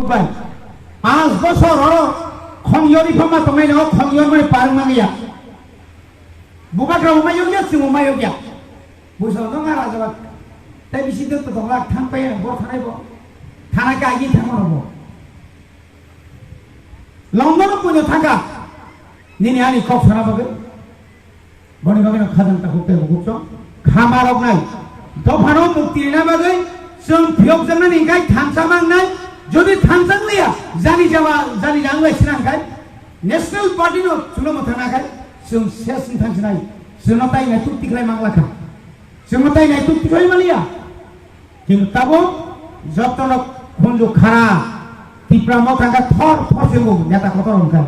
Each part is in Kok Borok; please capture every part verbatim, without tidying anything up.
Bai. Panch bosor oro khongyori phama tongnai no khongyori mani parang mangya. Bubagra umai yogya, sing umai yogya. Buso no ngara jawab. Tai bisi de to dongla thang pai bo thanai bo. Thana ka agi thang bo. London puno thaka. Nini ani kok sana bagwi. Boni bagwi no khajang ta hukte hukuk chong. Khama rok nai. Dophano mukti rina bagwi. Chwng phiyok jangnani hingkai thansa mang nai. Jodi thansa liya. Jani jawa, jani jang lai sinang kai. National Party no chulo mo thana kai. Chwng ses ni thang sinai. Chwng no tai nai tuk tiklai mang lakha. Chwng no tai nai tuk tiklai maliya. Kintu tabuk jotono khunju khara Tipra Motha khe thor thor se bo neta kotor wngkha.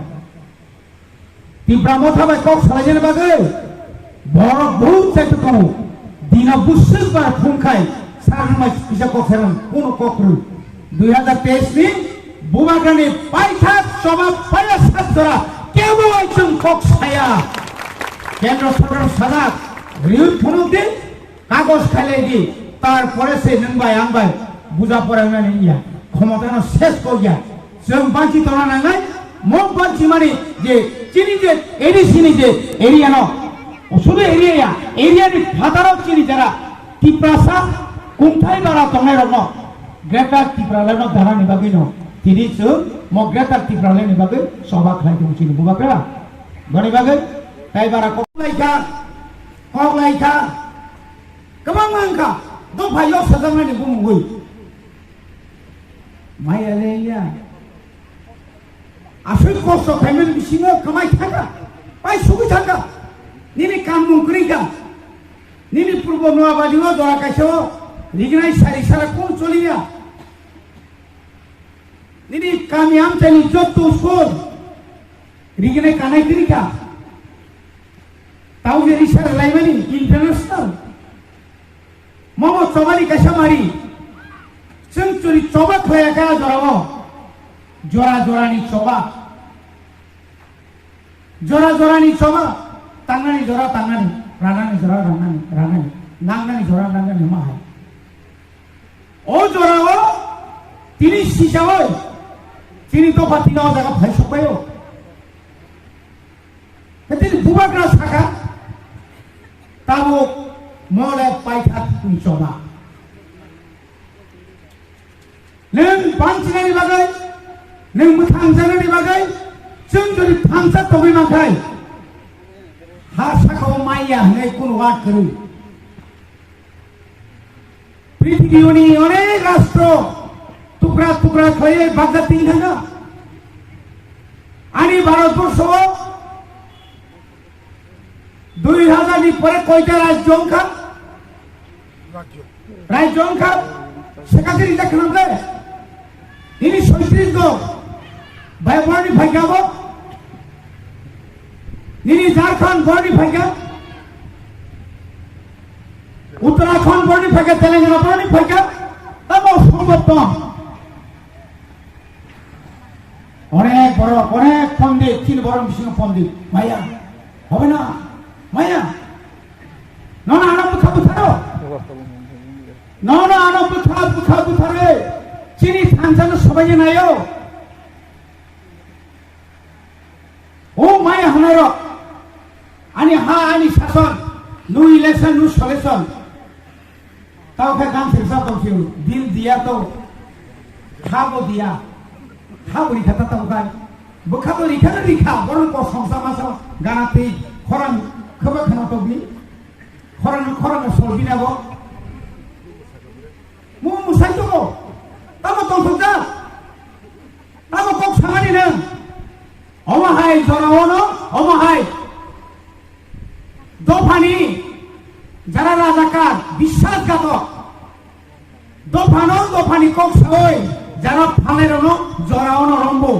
Tipra Motha bai kok salainani bagwi borok buhut chaitu tongo. Dino bwswk bar phung khai sakni mai kisa kok saimani kunu kok kwrwi. Dui hazar teis ni Bubagrani paithak choba paya sat jora kebo bai chwng kok saya. Kendro sorkar sajak riui phunuk di. Kagoj khailai di, tar pore se nwng bai ang bai buja pora wngnani ya, khomota no ses kok ya. Chwng banchi tongna nangnai, mo banchi mani je chini je A D C ni je area no, sudu area ya, area ni phataro chini jara Tiprasa kungthai bara tongnai rok no Greater Tipraland no dana ni bagwi no tini chwng mo Greater Tipraland ni bagwi choba khlai tongo chini bubagra. Boni bagwi tai bara kok lai kha, kok lai kha. Kwbangma wngkha, dopha yok sajaknani bumungwi. Maya le ya. Aswk kosto khaimani bisingo kwmai thangkha, pai sugwi thangkha. Nini kammung kwrwi kha. Nini purbo Noabadi o jora kaisa o rignai sari sara kunu choliya. Nini kami amchaini jotto school rignai kanai kwrwi kha. Tauge risa laimani international. Momo chobani kaisa mari. Chwng churi choba khlaiya kha jorao. Jora jorani choba. Jora jorani choba. Tangnani jora tangnani. Ranani jora ranani. Ranani. Nangnani jora nangnani ma hai. O jorao tini sisaoi. Tini dopha tini o jaga phai sokbaio. Tini bubagra saka, tabuk mole paithak ni choba. Nwng banchinani bagwi, nwng mwthangjaknani bagwi, chwng jodi thansa tongwi mankhai, ha sakao maya hwnwi kunu wak kwrwi. Prithibioni onek rastro tukra tukra khlaiwi bakjak twi thangkha. Ani Bharatborsho o dui hazar ni pore koita rajyo wngkha? Rajyo wngkha? Sekatri rijak khna de. Nini soitris go. Bai borni phaikha bo. Nini Jharkhand borni phaikha. Uttarakhand borni phaikha, Telangana borni phaikha. Tamo sombot tong. Onek borok, onek pondit, chini borok bisingo pondit. Maya. Hobe na? Maya. Nono ano bwkha bwtharo. Nono ano bwkha, bwkha bwthare. Chini thansa no sobaina nayo. O maya hwnarok, ani ha, ani sason, no election, no solution. Tao khe gam sirsa tong sio, dil diya to, kha bo diya, kha bo rikha ta tong kai. Bo kha bo rikha na rikha, boron ko songsa masa gana tei khorang khaba khana to bi, khorang khorang sol bina bo. Mu musai to bo, tamo tong songsa. Tamo kok samani nang. Omo hai jora ono, omo hai. Dophani jara rajakar, biswasghatok. Dophano, dophani kok saoi, jara phalai rono, jora ono rombo.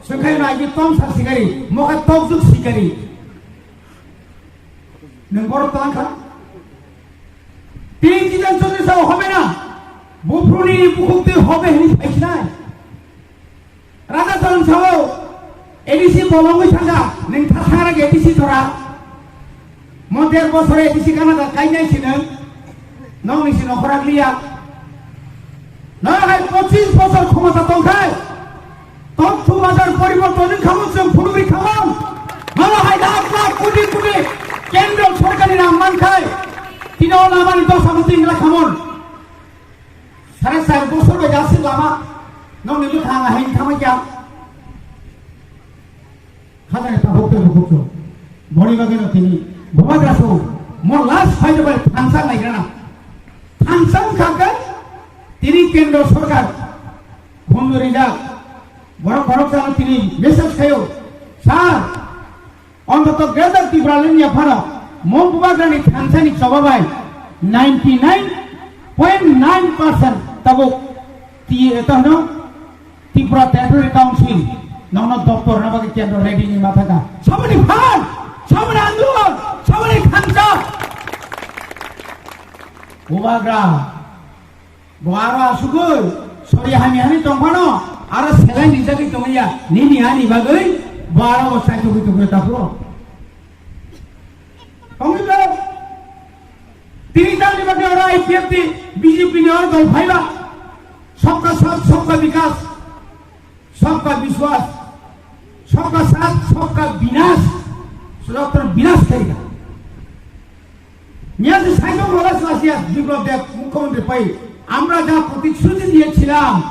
Swkhaino aji tomsa sikari, moka tokjuk sikari. Nwng borok twlang kha? Tin kijan chondri sao hobe na? Buphuruni bukhuk twi hobe hini phaisinai. Raja Chon sao, A D C bolongwi thangkha, nwng tha thangra A D C jora. Mo der bosor A D C Canada kainai si nwng. Nokni si nokhorak liya. Nang hai pochis bosor khomota tongkhai. Sir, poriborton wng khamung chwng phunugri khamung. Mano hai lakh lakh koti koti kendro sorkarni rang mankhai. Tini o lamani dosa bo tingla khamung. Sare sar bosor bai jasik lama. Nokni bwkhang hai khamai kya. Khajani tabuk tei bukuk chwng. Boni bagwi no tini Bubagra so mo last fight bai thansa naigrana. Thansa wngkha khe tini kendro sorkar phone rijak. Borok borok jano tini message khayo. Sir, ontoto Greater Tipraland ni yaphano mo Bubagrani thansani choba bai ninety nine point nine percent tabuk ti-, etohno Tripura Territory Council nokno doptor na bagwi kendro ready ni ma thaka. Samani phan, samani andolon, samani khansa. Bubagra, bo aro asugwi sori hani hani tongphano aro selai rijagwi tongya nini ani bagwi bo aro bo chaitugwi tongwi taphuro. Tongwi tong. Tini tamni bagwi oro I P F T B J P ni oro dol phaiba. Sabka saath, sabka vikas, sabka vishwas, sabka saath, sabka vinash. Doctor Vinash khaida. Miya se Saikom Rola Selasia Biplab Deb mukhyamantri pai. Amra ja protishruti diyechhilam.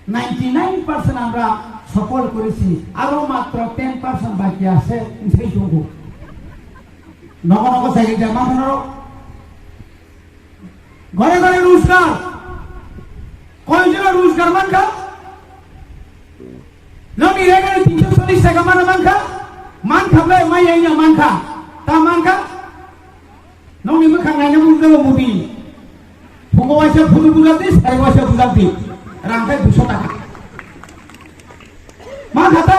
Ninety nine percent আমরা সফল করেছি, আরো মাত্র ten percent বাকি আছে, সেই টুকু। নব নব চাকরি দেয় মাথানো। ঘরে ঘরে রোজগার। কয়জন রোজগার মানখা? নবী রেগারে তিনশো চল্লিশ টাকা মানে মানখা? মানখা বে মাই আইনা মানখা। তা মানখা? Nokni mwkhang naina mungjago mudi. Phungo waisa phudu bujak di, sai waisa bujak di. Rang khai duiso taka. Ma khata,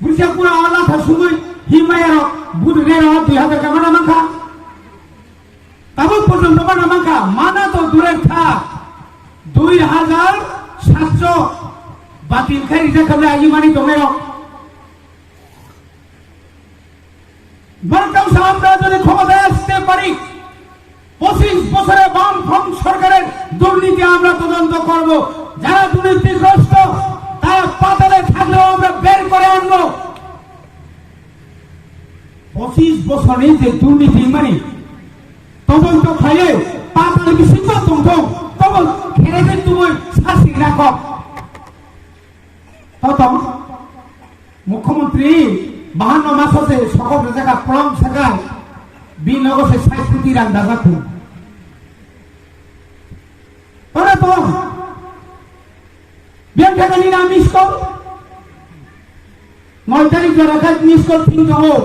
busia pura ala tha sugui, himaya rok, bud re rok, dui hazar ka mana mankha. Tabuk porjonto mana mankha, mana to durer tha. Dui hazar satso batil khai rijak khamle aji mani tongnai rok. বরং আমরা যদি ক্ষমতায় আসতে পারি, পঁচিশ বছরে বামফ্রন্ট সরকারের দুর্নীতি আমরা তদন্ত করব। যারা দুর্নীতিগ্রস্ত, তারা পাতালে থাকলেও আমরা বের করে আনবো। পঁচিশ বছরে যে দুর্নীতি মানে তদন্ত খাইয়ে পাতাল বিসিত তদন্ত, তবল খেলে তুই শাস্তি রাখো। Totong, Mukhyamantri bahanno maso se sokok rwjak kha prom sakai, bini nogo se sait koti rang dajak thung. Tore tong, biyang thangani na miss call, noi tarik jora khai miss call thing tongo.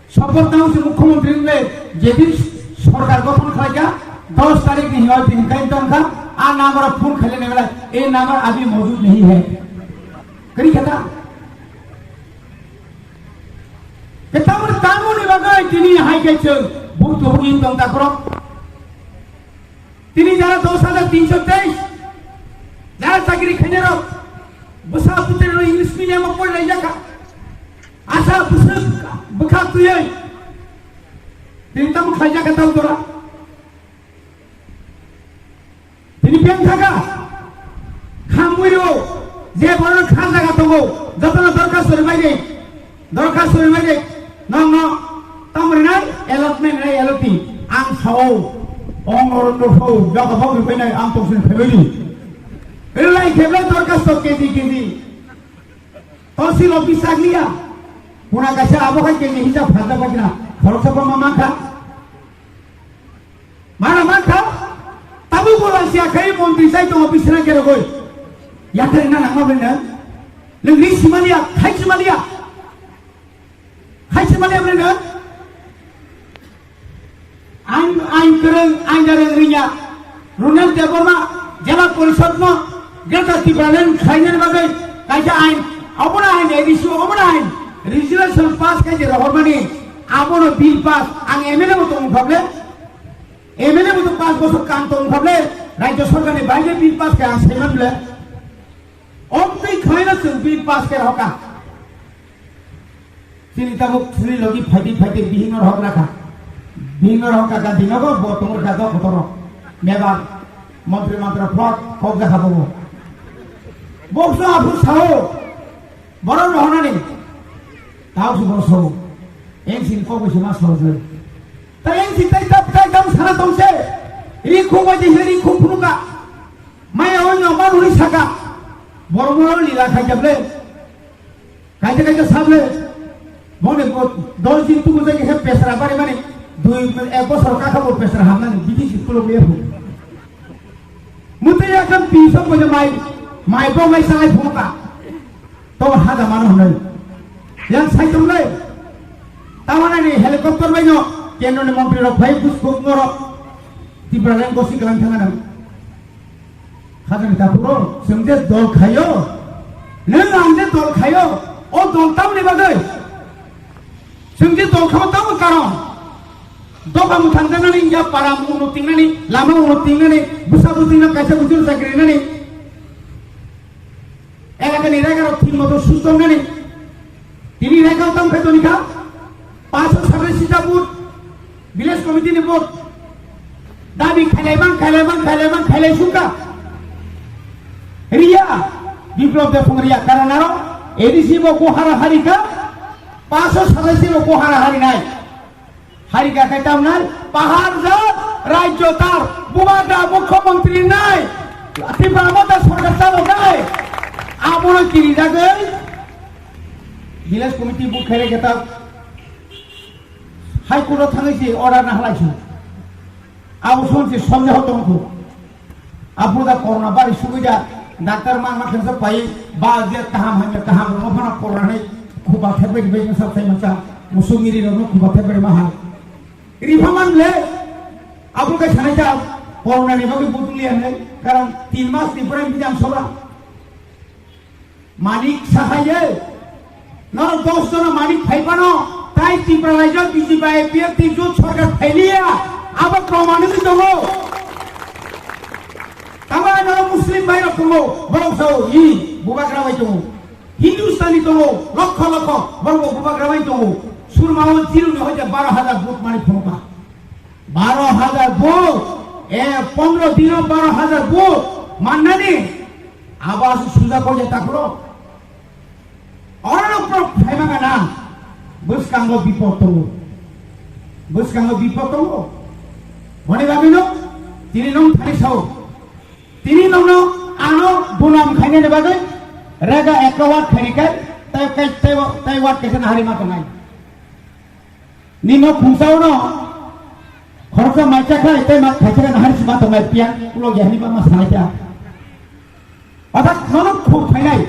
Support nang se mukhyamantri le, jedin sorkar gothon khlaikha, dos tarik ni hino tini kain tongkha, a number phone khaile nang lai, e number abhi maujud nahi hai. Kari khata? Ketamur tamu ni bagai tini hai kai cheng, buk tu buk in tong takro. Tini jara dos hajar tinso teis, jara chakri khainai rok, bwsa bwtwi rok English medium o pori lai jakha. Asa bwswk bwkha twiwi. Tini tamo khlai jakha tamo tora. Tini peng thaka. Khamwi rw, je borok kha jaga tongo, jotono dorkhasto rwmani, dorkhasto rwmani, nokno tamo rwnai, allotment rwnai, allotment, ang sao, ong oro nukho, joto bok rwbainai, ang tongsin khaimani. Rwlai kheblai dorkhasto keji keji. Tosil office sakliya, kuna kaisa abo khai keji hisab phajak bai kina, khoroksa boma mankha. Mana mankha, tabuk bo lasia khai montri sai tongo bisna kerogoi. Yathai na nangma bwlai na. Nwng ri simaliya, khai simaliya. Khai simaliya bwlai na. Ang, ang kwrwng, ang kwrwng riya. Ronel Debbarma, Jela Porishod no, Greater Tipraland khlainani bagwi kaisa ain, obono ain, A D C, obono ain, resolution pass khai je rohormani, abono bill pass, ang M L A bo tongmung khaple. M L A bo to panch bochor kam tong kha ble, rajya sarkar ni baire bill pass khe ang saiman ble. Omtwi khlaina chwng bill pass khe rohor kha. Chini tabuk chini logi phaidi phaidi bihik no rohor kha. Bihik no rohor kha, Gandhi Nagar bo tong kha, dok kotor rok. Mebar, montri mantra plot, kok ja kha bo. Kokso aphuru sao, borok rohornani. Tao se borok sao. Eng sini kok bai se ma sao se. Ta eng sini tai tap tai tang sana tong se. Ri khum bai je ri khum phunu ka. Maya o no ma nuri saka. Borok mo lila khai jable. Kaisa kaisa sable. Mone ko dos din tuku jai khe pesra bari mani. Dui ek bosor kakha bo pesra hamnani. Bidi si kulo me phu. Mutai ya kan pi sok ko mai, mai bo mai sangai phunukha. To hada mano hwnwi. Yang sai tonglai. Tamanani helicopter bai no kendro ni montri rok phai bus kuk ngoro. Tipra lang gosi kalang thanga nang. Hada ni tapuro, sengde dol khayo. Nang ang de dol khayo. O dol tamni bagwi. Sengde dol khamo tamo karon. Doka mwthang janani, ya para mung no tingnani, lama mung no tingnani, bwsa bwswino kaisa bwswino chakri nani. Elakani rega rok thik moto sustongnani. Tini rega tang khe toni kha, paso sabre sita vote, village committee ni vote. Dabi khailai bang, khailai bang, khailai bang, khailai sungka. Riya, Biplop Debbarma riya, karon aro A D C bo ko hara hari kha, paso sabre sita bo ko hara hari nai. Harika khai tamnai, pahar jak, rajyo tar, bubagra mukhyamantri nai, Tipra Motha Sarkar chalo nai, abono kiri jagwi village committee bo khere khe ta High Court o thangwi si order na halai si. Abo son si sondeho tongkhu. Aphuru da corona bari sugwi da, doctor ma ma khensa pai, ba je kaham hamya kaham rwma phano corona ni khuba thepri bai sa sai mansa, musung iri rokno khuba thepri ma ha. Ri phaman le, aphuru kai sanai ta, corona ni bagwi butulia nai, karon tin mas ni pore Bidhan Sabha. Manik sahaye, norok dos jona manik phaiphano, tai Tripura rajyo B J P I P F T jot sarkar phailiya, abo proman wngwi tongo. Tamo norok Muslim bhai rok tongo, borok sao, hi, bubagra bai tongo. Hindustani tongo, lokho lokho, borok bo bubagra bai tongo. Surma o zero ni hoite baro hajar vote mani phunukha. Baro hajar vote, e, pondro dino baro hajar vote mannani, abo aswk suja koi je takhro. Oro no pro phaima gana, bwskango bipod tongo. Bwskango bipod tongo. Boni bagwi no, tini nong thani sao. Tini nongno ano bunam khainani bagwi rega ekawat khaini kai, tai, tai, tai, tai wat kaisa nahari ma tongnai. Nino khungsa uno khoroksa mai chakhai tei ma khaisa nahari sima tongnai piang ulo ya hini ma sanai ta. Otak nono khuk phainai.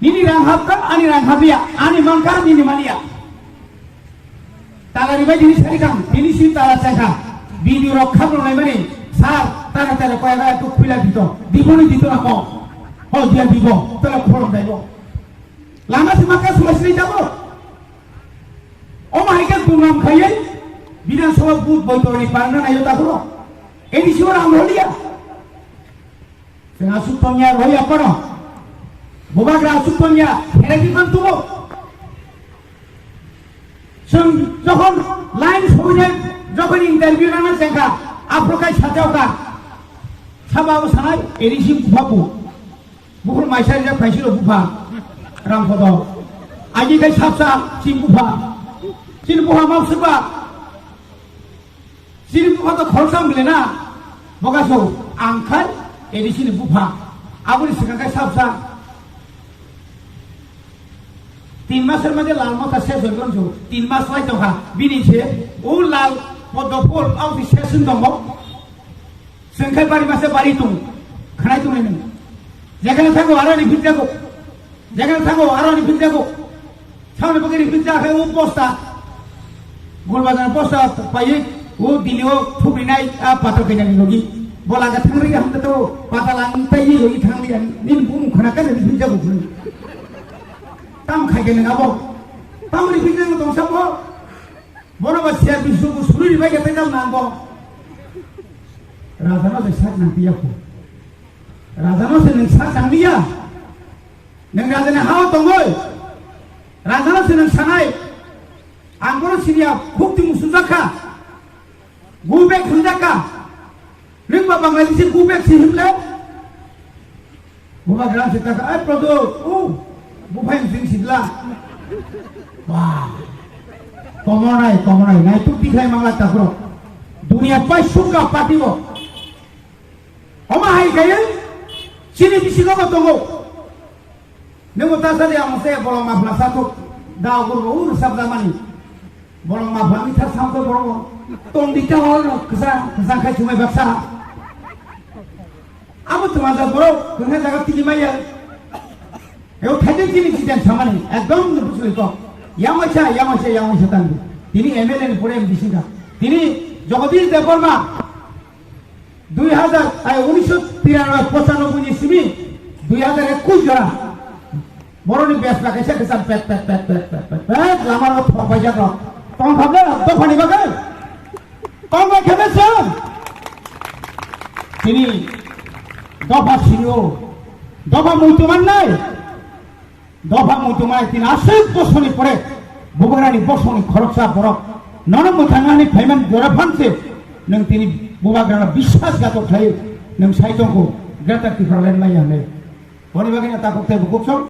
Nini rang hapka, ani rang hapya, ani manka, nini mania. Tala ribai dini sari kang, dini si tala chakha. Video rok khap rok nai mani, sar, tara tara koya ga tu khuila dito. Dibo ni dito na ko. Ho dia dibo, tala khulom daibo. Lama si maka suma sini jabo. Omo hai khe bunam khaiwi Bidhan Sabha booth boitorni parna naio takhoro. A D C o rang rwliya. Chwng aswk tongya rwya kono. Bubagra aswk tongya, pheraiwi man tubo. Chwng jokhon line soinai, jokhon interview rana chengkha, aphuru khai sajaokha. Sabo sanai, A D C bupha bu. Buphuru maisa rijak phaisilo bupha. Ramkhodo. Agi khai sapsa, chini bupha. Chini bupha mapsukba. Chini bupha to khoroksa wng le na. Bokaso, ang khai A D C ni bupha. Aboni swkang khai sapsa. Tin masor maje lal motha ses oi gonjo. Tin mas lai tongkha. Bini se, o lal poddo phul, ang si ses wng tongo. Chwng khai bari masa bari tung, khanai tung nini. Jekhane thango aro ni phit jago. Jekhane thango aro ni phit jago. Sauni bagwi ni phit jakhe o posta. Gulbajan posta paiwi o Delhi o thubinai a patal kainani logi. Bola ga thangri ham to pata lang tai ni logi thangri nini bumung khana ka ni phit jago khun. Tam khai ke nang abo. Tam ni phit jago tong sabo. Bono ba siya bisu bu suri bai ke tang nang bo. Raja no sak nang piya ko. Raja no se nang sak nang liya. Nang raja ni hao tongoi. Raja no se nang sanai. Ang bono siriya khuk timu sujaka. Go back sujaka. Nang ba Bangladeshi go back si himle. Bubagra se taka, "Ai, Pradyot, o, buphai sing sidla." Wah. Komonai, komonai, nai tu tikhai mangla takro. Dunia pai suka patibo. Oma hai kaya, sini bisi kau tongo. Nemo tasa dia mose bolong mafla satu. Da guru ur sabda mani. Bolong mafla mitha samto bolong. Tong di ka hol kesa, kesa kai cumai baksa. Abo tuma da borok, kena jaga tini maya. Eo thai de tini chiten samani, ekdom nupusli kok. Yamacha, yamacha, yamacha tangdi. Tini M L A ni pore M D C ka. Tini Jagadish Debbarma, dui hajar, ai, unisho tiranoboi pochanoboi ni simi, dui hajar ekwis jora. Boroni bes la kaisa kaisa pet, pet, pet, pet, pet, pet, pet, lama ro thok bai jak ro. Tong thok le, dophani bagwi. Tong bai khebe se. Tini dopha sini o. Dopha muitu mannai. Dopha muitu mai tini aswk bosoni pore. Bubagrani bosoni khoroksa borok. Nono mwthangani phaiman jora phanse. Nwng tini bubagrano biswas gatok khlai. Nwng sai tongkho. Greater Tipraland maya hwnwi. Boni bagwi no takhuk tei bukhuk song.